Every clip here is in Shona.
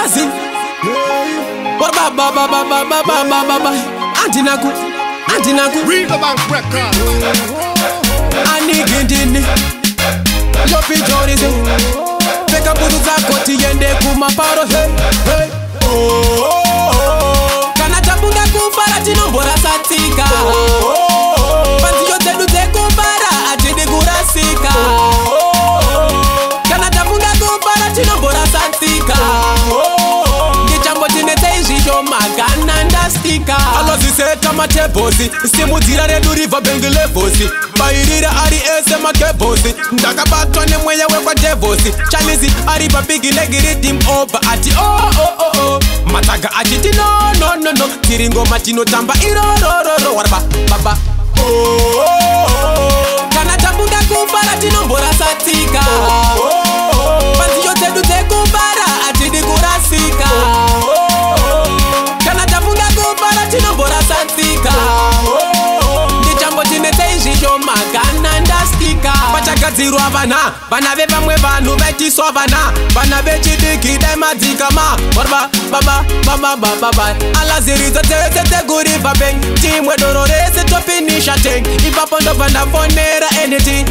Alazi. Ba ba ba ba ba ba ba ba ba. Andinaku. Andinaku. Riverbank Records. Anigindini. Yopi jorize. Peka budu zako tiende kumaparo, hey hey. Oh, oh, oh. Kana tafunga kufara tinomborasa tsika. Oh, oh, oh. Panziyo dzedu dzekufara hatidi kurasika. Oh, oh, oh. Kana tafunga kufara tinomborasa tsika. Oh, oh, oh. Ndichambotinetsei zvishoma kana ndastika. Aloziseta matebhosi, simudzira redu Riverbank levels, bairira ari ese makebhosi. Ndakabatwa nemweya wekwadhevhosi. Chanisi ari pabigi legi riddim over ati oh, oh, oh, oh. Matsaga achiti no no no no, tiri ngoma tinotamba irorororo waraba baba oh, oh, oh. Kana tafunga kufara tinomborasa tsika. Oh, oh, oh. Panziyo dzedu dzekufara hatidi kurasika. Oh, oh, oh. Kana tafunga kufara tinomborasa tsika. Oh, oh, oh. Ndichambotinetsei zvishoma kana ndastika. Pachagadzirwa vana, vana vevamwe vanhu vaitiswa vana, vana vechidiki dai madzikama warba baba baba baba baba. Alaziridza dzese dzekuRiverbank, timwe doro rese tofinisha tank. Ipapo ndobva ndafonera anything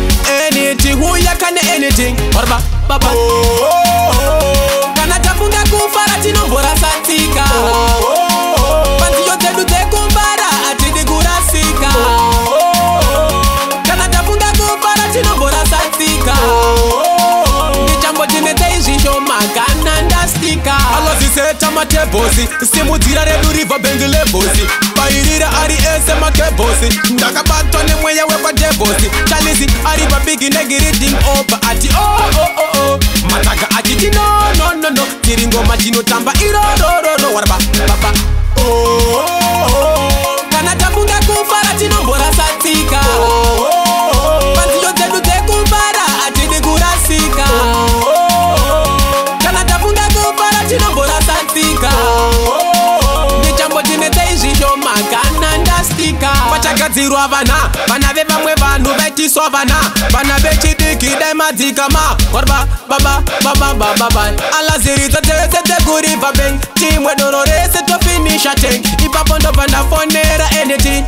anything, huya kane anything warba baba oh, oh, oh. Kana tafunga kufara tinomborasa tsika. Oh, oh, oh. Panziyo dzedu dzekufara hatidi kurasika. Oh, oh, oh. Kana tafunga kufara tinomborasa tsika. Oh, oh, oh. Ndichambotinetsei zvishoma kana ndastika. Aloziseta matebhosi, simudzira redu Riverbank levels, bairira ari ese makebhosi. Ndakabatwa nemweya wekwadhevhosi. Chanisi ari pabigi negi riddim over ati oh, oh, oh, oh. Matsaga achiti no no no no, tiri ngoma tinotamba irorororo waraba baba oh, oh, oh. Kana tafunga kufara tinomborasa tsika. Oh, oh, oh. Panziyo dzedu dzekufara hatidi kurasika. Oh, oh, oh. Kana tafunga kufara tinomborasa tsika. Oh, oh, oh. Ndichambotinetsei zvishoma kana ndastika. Pachagadzirwa vana, vana vevamwe vanhu vaitiswa vana, vana vechidiki dai madzikama warba baba baba baba baba. Alaziridza dzese dzekuRiverbank, timwe doro rese tofinisha tank. Ipapo ndobva ndafonera anything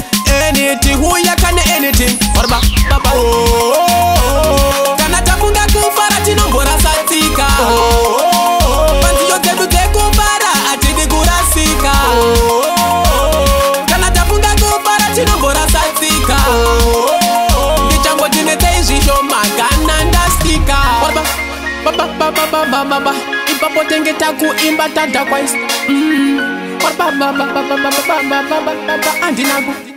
anything, huya kane anything warba baba oh, oh, oh. Kana tafunga kufara tinomborasa tsika. Oh, oh, oh. Panziyo dzedu dzekufara hatidi kurasika. Oh, oh, oh. Kana tafunga kufara tinomborasa tsika. Oh, oh, oh. Ndichambotinetsei zvishoma kana ndastika. Baba baba baba baba baba. Ipapo tenge takuimba tadhakwaisa. Baba baba baba baba baba baba. Andinaku.